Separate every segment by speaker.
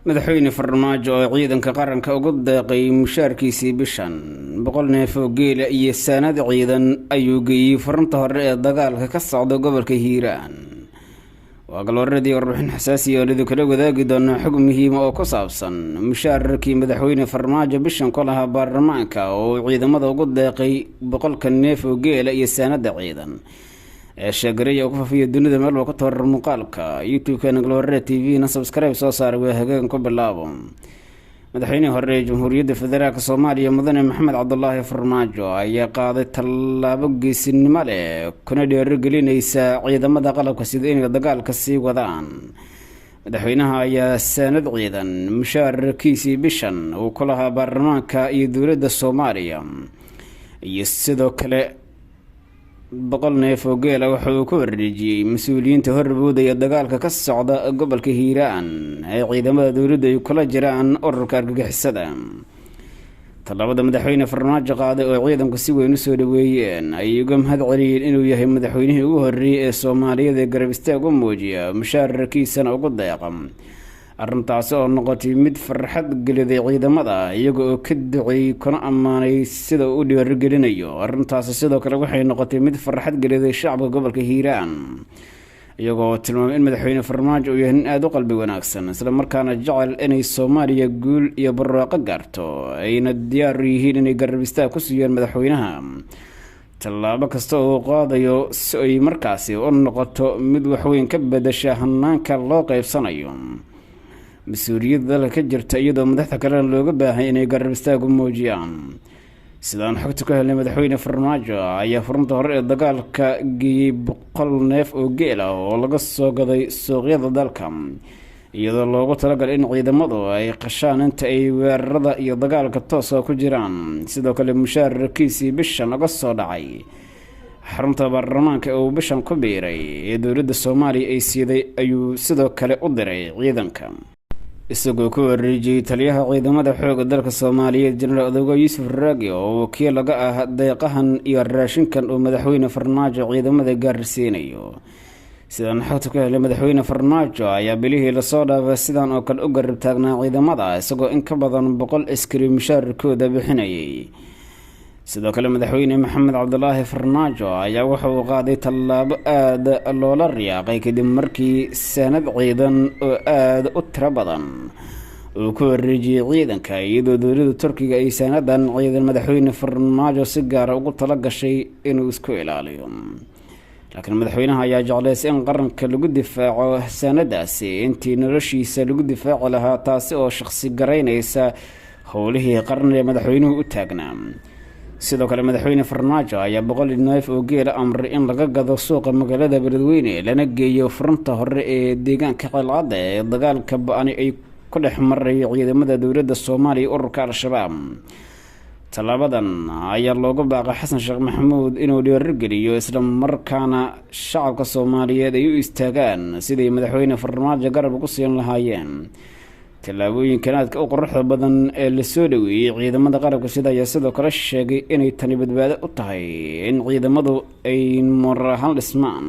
Speaker 1: Madaxweyne Farmaajo oo ciidanka qaranka ugu deeqay mushaarkiisii bishan 100 neef oo geela iyo saanad ciidan ayuu geeyey furunta hore ee dagaalka ka socda gobolka Hiiraan. Waa galwaradii warbixin xasaasiya oo lidu kala wadaagi doona xog muhiima oo ku saabsan mushaarkii madaxweyne Farmaajo bishan ku lahaa baarlamaanka oo uu ciidamada ugu deeqay 100-ka neef oo geela iyo saanada ciidan ee sheegareeya oo ku faafiya dunida meel walba. Ku tabarar muuqaalka YouTube-keena Galwareed TV na subscribe soo saaray. Waa hagaagan, ku bilaabo. Madaxweynihii hore ee Jamhuuriyadda Federaalka Soomaaliya, Mudane Maxamed Cabdulaahi Farmaajo, ayaa qaaday tallaabo geesinimo leh kuna dhiirigelinaysa ciidamada qalabka sida inay dagaalka sii wadaan. Madaxweynaha ayaa saanad ciidan mushaarkiisii bishan uu ku lahaa baarlamaanka iyo dowladda Soomaaliya iyo sidoo kale 100 neef oo geela waxa uu ku wareejiyey mas-uuliyiinta horboodaya dagaalka ka socda gobolka Hiiraan ee ciidamada dowladda ay kula jiraan ururka argagixisada. Tallaabada madaxweyne Farmaajo qaaday oo ciidanku si weyn usoo dhaweeyeen ayay uga mahad celiyeen inuu yahay madaxweynihii ugu horreeyey ee Soomaaliyada ee garab istaag u muujiya, mushaarkiisana ugu deeqa. Arrintaasi oo noqotay mid farxad geliday ciidamada, iyaga oo ka duceeyey kuna ammaanay sida uu u dhiirigelinayo. Arrintaasi sidoo kale waxay noqotay mid farxad geliday shacabka gobolka Hiiraan, iyagoo tilmaamay in madaxweyne Farmaajo uu yahay nin aada u qalbi wanaagsan, isla markaana jecel inay Soomaaliya guul iyo barwaaqo gaarto, ayna diyaar u yihiin inay garab istaag ku siiyaan madaxweynaha tallaabo kasta oo uu qaadayo, si ay markaasi u noqoto mid waxweyn ka bedasha hanaanka loo qeybsanayo mas-uuliyadda dalka ka jirta, iyadoo madaxda kalena looga baahay inay garab istaag u muujiyaan. Sidaan xogta ku helnay, madaxweyne Farmaajo ayaa furunta hore ee dagaalka geeyey 100 neef oo geel ah oo laga soo gaday suuqyada dalka, iyadoo loogu talagalay in ciidamadu ay qashaan inta ay weerarada iyo dagaalka tooska ku jiraan. Sidoo kale mushaarkiisii bishan uga soo dhacay xarunta baarlamaanka ee uu bishan ku biiray ee dowladda Soomaaliya ay siiday ayuu sidoo kale u diray ciidanka, isagoo ku wareejiyey taliyaha ciidamada xooga dalka Soomaaliyeed, Jenaraal Odowgaa Yuusuf Raage, oo wakiil laga ah deeqahan iyo raashinkan uu madaxweyne Farmaajo ciidamada gaarsiinayo. Sidaan xogta ku helay, madaxweyne Farmaajo ayaa bilihii lasoo dhaafay sidan oo kale u garab taagnaa ciidamada, isagoo in ka badan 100 askari mushaarkooda bixinayay. Sidoo kale madaxweyne Maxamed Cabdulaahi Farmaajo ayaa waxa uu qaaday tallaabo aada loola riyaaqay kadib markii saanad ciidan oo aada u tiro badan uu ku wareejiyey ciidanka, iyadoo dowladda Turkiga ay saanadan ciidan madaxweyne Farmaajo si gaara ugu tala gashay inuu isku ilaaliyo. Laakiin madaxweynaha ayaa jeclaysay in qaranka lagu difaaco saanadaasi intii noloshiisa lagu difaaci lahaa, taasi oo shaqsi garaynaysa howlihii qaran ee madaxweynuhu u taagnaa. Sidoo kale madaxweyne Farmaajo ayaa 100 neef oo geela amray in laga gado suuqa magaalada Beledweyne, lana geeyo furunta hore ee deegaanka Ceelcadda ee dagaalka ba-ani ay ku dhex marayo ciidamada dowladda Soomaaliya iyo ururka Al-Shabaab. Tallaabadan ayaa loogu baaqay Xasan Sheekh Maxamuud inuu dhiirigeliyo, isla markaana shacabka Soomaaliyeed ay u istaagaan sidii madaxweyne Farmaajo garab ugu siin lahaayeen. Tallaabooyinkan aadka u quruxda badan ee lasoo dhaweeyey ciidamada qalabka sida ayaa sidoo kale sheegay inay tani badbaado u tahay in ciidamadu ay moral ahaan dhismaan,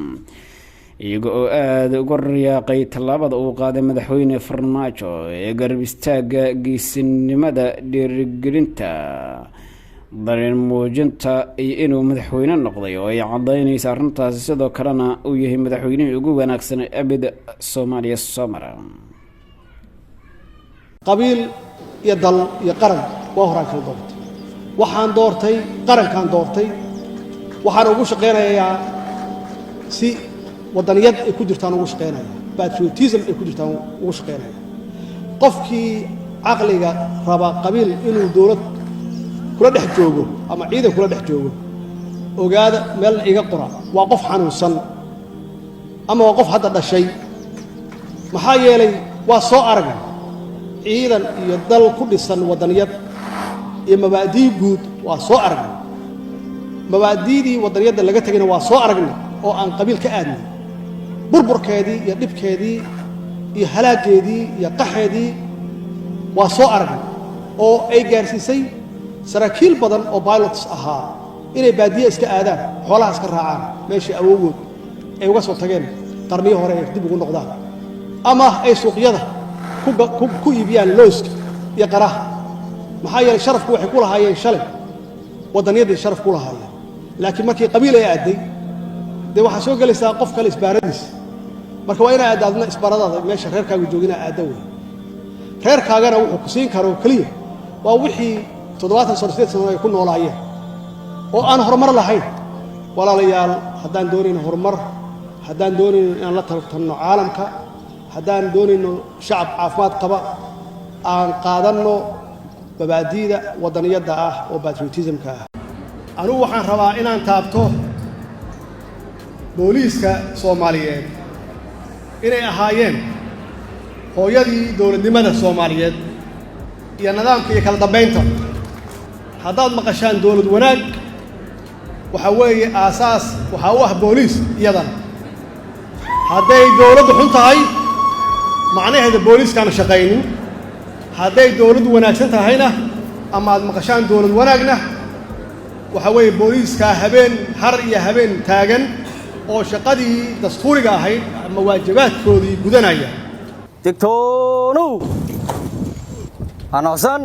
Speaker 1: iyaga oo aada uga riyaaqay tallaabada uu qaaday madaxweyne Farmaajo ee garab istaagga, geesinimada, dhiirigelinta, dareen muujinta iyo inuu madaxweyne noqday oo ay caddaynaysa arrintaasi, sidoo kalena uu yahay madaxweynihii ugu wanaagsan ee abid Soomaaliya soo mara.
Speaker 2: Qabiil iyo dal iyo qaran waa horaan kala doortay. Waxaan doortay qarankaan doortay. Waxaan ugu shaqaynayaa si waddaniyad ay ku jirtaan ugu shaqaynaya, patriotism ay ku jirtaan ugu shaqaynaya. Qofkii caqliga raba qabiil inuu dowlad kula dhex joogo ama ciidan kula dhex joogo, ogaada, meel iga qora, waa qof xanuunsan ama waa qof hadda dhashay. Maxaa yeelay, waa soo aragay ciidan iyo dal ku dhisan waddaniyad iyo mabaadii guud. Waa soo aragnay mabaadi'dii waddaniyadda laga tegayna, waa soo aragnay oo aan qabiil ka aadnay, burburkeedii iyo dhibkeedii iyo halaaggeedii iyo qaxeedii waa soo aragnay, oo ay gaarsiisay saraakiil badan oo pilots ahaa inay baadiye iska aadaan, xoolaha iska raacaan, meeshii awowgood ay uga soo tageen qarniyo hore ay dib ugu noqdaan, ama ay suuqyada ku iibiyaan looska iyo qaraha. Maxaa yeelay, sharafku waxay ku lahaayeen shalay waddaniyadday sharaf ku lahaayeen, laakiin markii qabiil ay aadday, dee waxaa soo gelaysaa qof kale isbaaradiis. Marka waa inaa aadda adna isbaaradaada meesha reerkaaga joogina aadda wey. Reerkaagana wuxuu ku siin karo keliya waa wixii 70 sano, 8 sano ay ku noolaayeen oo aan horumar lahayn. Walaalayaal, haddaan doonayno horumar, haddaan doonayno inaan la tartanno caalamka, haddaan doonayno shacab caafimaad qaba, aan qaadanno mabaadi'da waddaniyadda ah oo patriotismka ah. Anugu waxaan rabaa inaan taabto booliiska Soomaaliyeed inay ahaayeen hooyadii dowladnimada Soomaaliyeed iyo nidaamka iyo kala dambaynta. Haddaad maqashaan dowlad wanaag, waxaa weeye aasaas waxaa u ah booliis iyadana. Hadday dowladdu xun tahay, macnaheeda booliiskaana shaqaynin. Hadday dowladdu wanaagsan tahayna ama aad maqashaan dowlad wanaagna, waxaa weeye booliiskaa habeen har iyo habeen taagan oo shaqadii dastuuriga ahayd ama waajibaadkoodii gudanaya.
Speaker 3: Digtoonow, hanocsan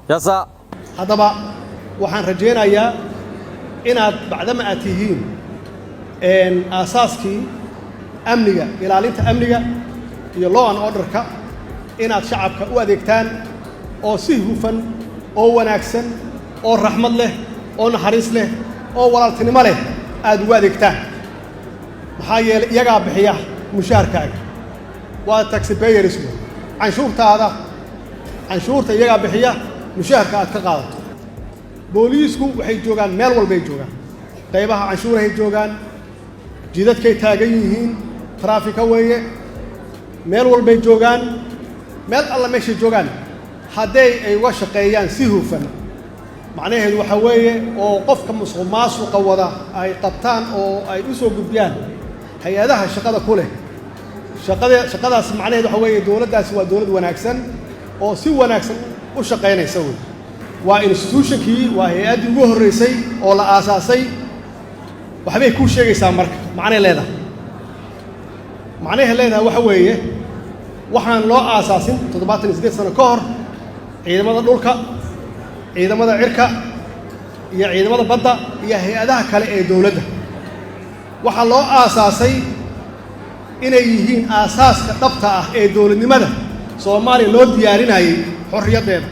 Speaker 3: yasa.
Speaker 2: Haddaba waxaan rajaynayaa inaad bacdama aad tihiin aasaaskii amniga, ilaalinta amniga iyo law and orderka, inaad shacabka u adeegtaan oo si hufan oo wanaagsan oo raxmad leh oo naxariis leh oo walaaltinimo leh aad ugu adeegtaan. Maxaa yeelay, iyagaa bixiya mushaharkaaga, waa taxpayers wey. Canshuurtaada, canshuurta iyagaa bixiya mushaharka aad ka qaadato. Booliisku waxay joogaan meel walbay joogaan, qaybaha canshuurahay joogaan, jidadkay taagan yihiin, taraafika weeye, meel walbay joogaan. Meel alla meeshay joogaan hadday ay uga shaqeeyaan si hufan, macnaheedu waxaa weeye oo qofka musuq maasuqa wada ay qabtaan oo ay u soo gudbiyaan hay-adaha shaqada ku leh shaqada shaqadaas, macnaheedu waxa weeye dowladdaasi waa dowlad wanaagsan oo si wanaagsan u shaqaynaysa wey. Waa institutionkii, waa hay-addii ugu horreysay oo la aasaasay. Waxbay kuu sheegaysaa marka macnay leedahay. Macnahay leedahay waxa weeye waxaan loo aasaasin 78 sano ka hor ciidamada dhulka, ciidamada cirka iyo ciidamada badda iyo hay-adaha kale ee dowladda. Waxaa loo aasaasay inay yihiin aasaaska dhabta ah ee dowladnimada Soomaaliya loo diyaarinayay xorriyaddeeda.